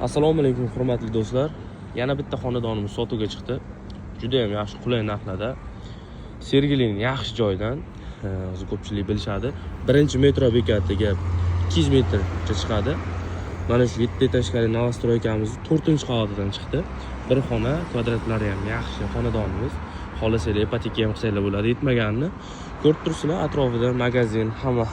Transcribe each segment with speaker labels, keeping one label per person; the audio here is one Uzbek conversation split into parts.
Speaker 1: Assalomu alaykum, hurmatli do'stlar. Yana bitta xonadonimiz sotuvga chiqdi. Juda ham yaxshi, qulay narxlarda. Sergelining yaxshi joyidan, o'zi ko'pchilik bilishadi. Birinchi metro bekatiga 200 metrcha chiqadi. Mana shu 7 этажка li новостройка miz 4-qavatidan chiqdi. Bir xona, kvadratlari ham yaxshi xonadonimiz. Xohlasanglar, ipoteka ham qilsanglar bo'ladi, yetmaganini. Ko'rib turibsizlar, atrofida magazin, hamma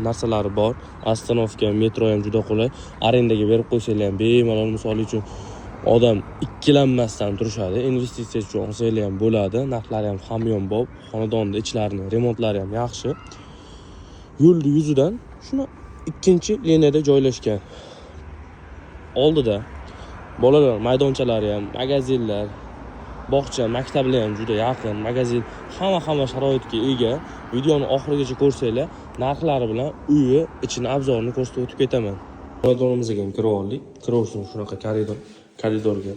Speaker 1: narsalari bor. Остановка, metro ham juda qulay. Arendaga berib qo'ysanglar ham bemalol, misol uchun, odam ikkilanmasdan turishadi. Investitsiya uchun olsanglar ham bo'ladi. Narxlari ham hamyonbop. Xonadonni ichlarini remontlari ham yaxshi. Yo'lni yuzidan shuni ikkinchi liniyada joylashgan. Oldida bolalar maydonchalari ham, magazinlar, bog'cha, maktablar ham juda yaqin. Magazin, hamma sharoitga ega. Videoni oxirigacha ko'rsanglar, narxlari bilan uyi ichini, обзор ini ko'rsatib o'tib ketaman. Xonadonimizga ham kirib oldik. Kiraversin, shunaqa koridor, koridorga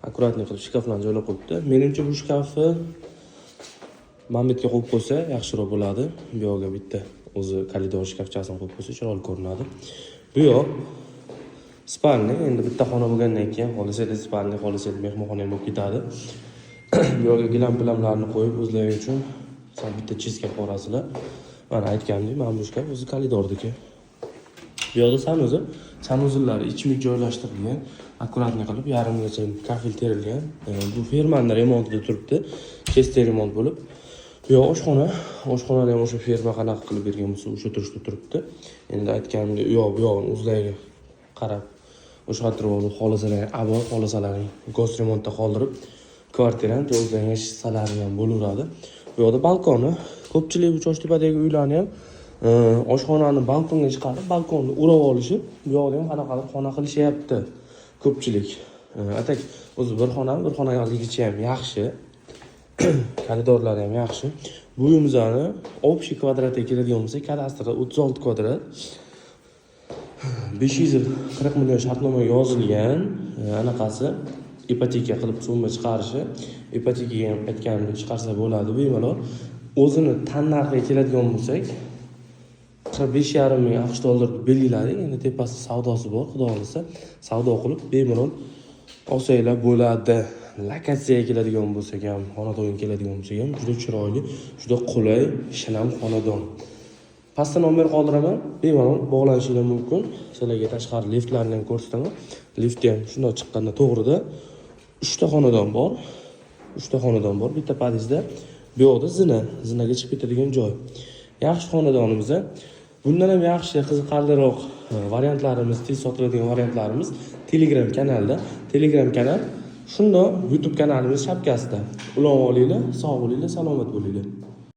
Speaker 1: аккуратный qilib shkaflarni joylab qo'yibdi. Menimcha, bu shkafni mana bu yerga qo'yib qo'ysa, yaxshiroq bo'ladi. Bu yoqga bitta o'zi koridor shkafchasini qo'yib qo'ysa, chiroyli ko'rinadi. Bu yoq спальный. Endi bitta xona bo'lgandan keyin xohlasanglar спальный, xohlasanglar mehmonxona ham bo'lib ketadi. Bu yoqga gilam pilamlarni qo'yib, o'zlari uchun sal bitta чистка qilib yuborasizlar. Mana, aytganimdek, mana bu shkaf o'zi koridorniki. Bu yoqda санузел, санузел lari ichma ich joylashtirilgan, аккуратный qilib yarimgacha kafel terilgan. Bu firmani remontida turibdi, чистый remont bo'lib. Bu yoq oshxona, oshxonani ham o'sha firma qanaqa qilib bergan bo'lsa, o'sha turishda turibdi. Endi aytganimdek, u yoq bu yog'ini o'zlariga qarab o'shatirib olib, xohlasalaring обой, xohlasalaring гос remontda qoldirib, kvartirani o'zlaring yashasalari ham bo'laveradi. Bu yoqda balkoni. Ko'pchilik bu Choshtepadagi uylarni ham oshxonani balkonga chiqarib, balkonni o'rab olishib, bu yoqda ham qanaqadir xona qilishyapti ko'pchilik. А так o'zi bir xona, bir xonaligicha ham yaxshi, koridorlari ham yaxshi. Bu uyimizni общий kvadratga keladigan bo'lsak, kadastrda 36 kvadrat, 540 million shartnoma yozilgan. Anaqasi ipoteka qilib summa chiqarishi, ipotekaga ham, aytganimdek, chiqarsa bo'ladi bemalol. O'zini tan narxiga keladigan bo'lsak, 45,5 ming AQSh dollar deb belgiladik. Endi tepasida savdosi bor, xudo xohlasa, savdo qilib bemalol olsanglar bo'ladi. Lokatsiyaga keladigan bo'lsak ham, xonadonga keladigan bo'lsak ham, juda chiroyli, juda qulay, shinam xonadon. Pastda nomer qoldiraman, bemalol bog'lanishinglar mumkin. Sizlarga tashqari liftlarni ham ko'rsataman. Liftni ham shundoq chiqqanda to'g'rida uchta xonadon bor, uchta xonadon bor bitta podyezdda. Bu yoqda zina, zinaga chiqib ketadigan joy. Yaxshi xonadonimiz. Bundan ham yaxshi, qiziqarliroq variantlarimiz, tez sotiladigan variantlarimiz Telegram kanalda. Telegram kanal shundoq YouTube kanalimiz shapkasida. Ulanib olinglar. Sog' bo'linglar, salomat bo'linglar.